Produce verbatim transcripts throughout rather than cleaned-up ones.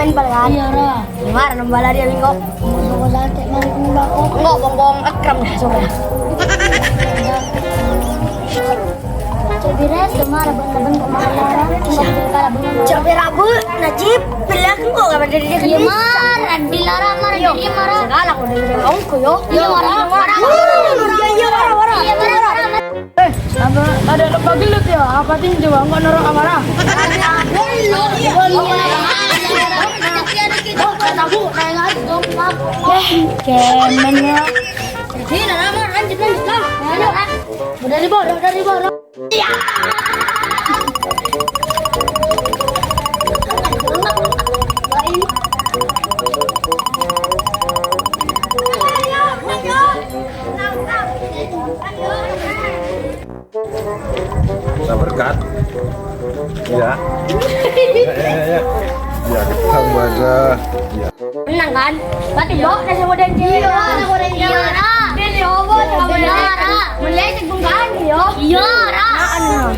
Bal kan? Iyâ, Ra. Mar nembala dia, Bingko. Bongkong sakit, mari ke bawah. Enggak, bongkong akram dah, soalnya. Jadi, Ra, cuma ada benda-benda kok malah Ra. Cuma ada benda-benda. Coba rabu, Najib, bilang kok nggak ada dia. Iya, Mar. Di Lara, Mar. Iya. Jadi, Mar. Segala kok dari orang kok, yo. Iya, Mar. Iya, Mar. Iya, Mar. Iya, Mar. Eh, apa ada lomba gelut ya? Apa tinju? Enggak noro' amarah. Eh, cemen ya. Jadi, lah, lah, Mar, lanjut, lanjut, lah. Ayo, ah. Dari bawah, dari bawah. Ya. Sabar, Kat. Iya. Iya, iya, iya. Iya, kita baca. Iya. Menang, kan? Berarti, Bok, nasi goreng. Iya, nasi goreng. Iya, Ra. Ini, Bok, nasi goreng. Iya, Ra. Mulai sebelum kan, yo. Iya, Ra. Nah, anu.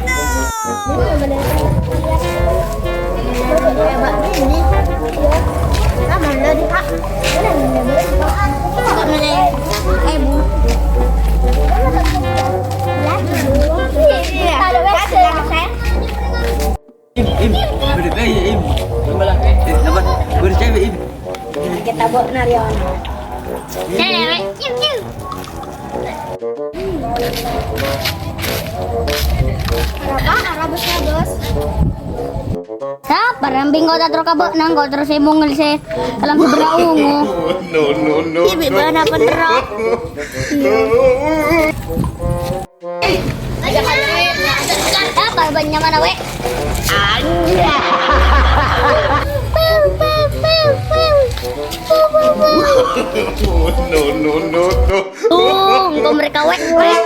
Im, Im, beri bayi, Im. Im, malah. Eh, apa? Beri cewek, Im. Kita bawa nari, on. Cewek, ciu, ciu. Arapa? Arapa, Bos? Sapa rembing kota terus kabok nang kok terus emong ngelse kalam sebelah ungu. No, no, no. Ibi bana penro. Sapa banyak mana, we? Anjay. No, no, no, no. Tuh, engko mereka wek, wek.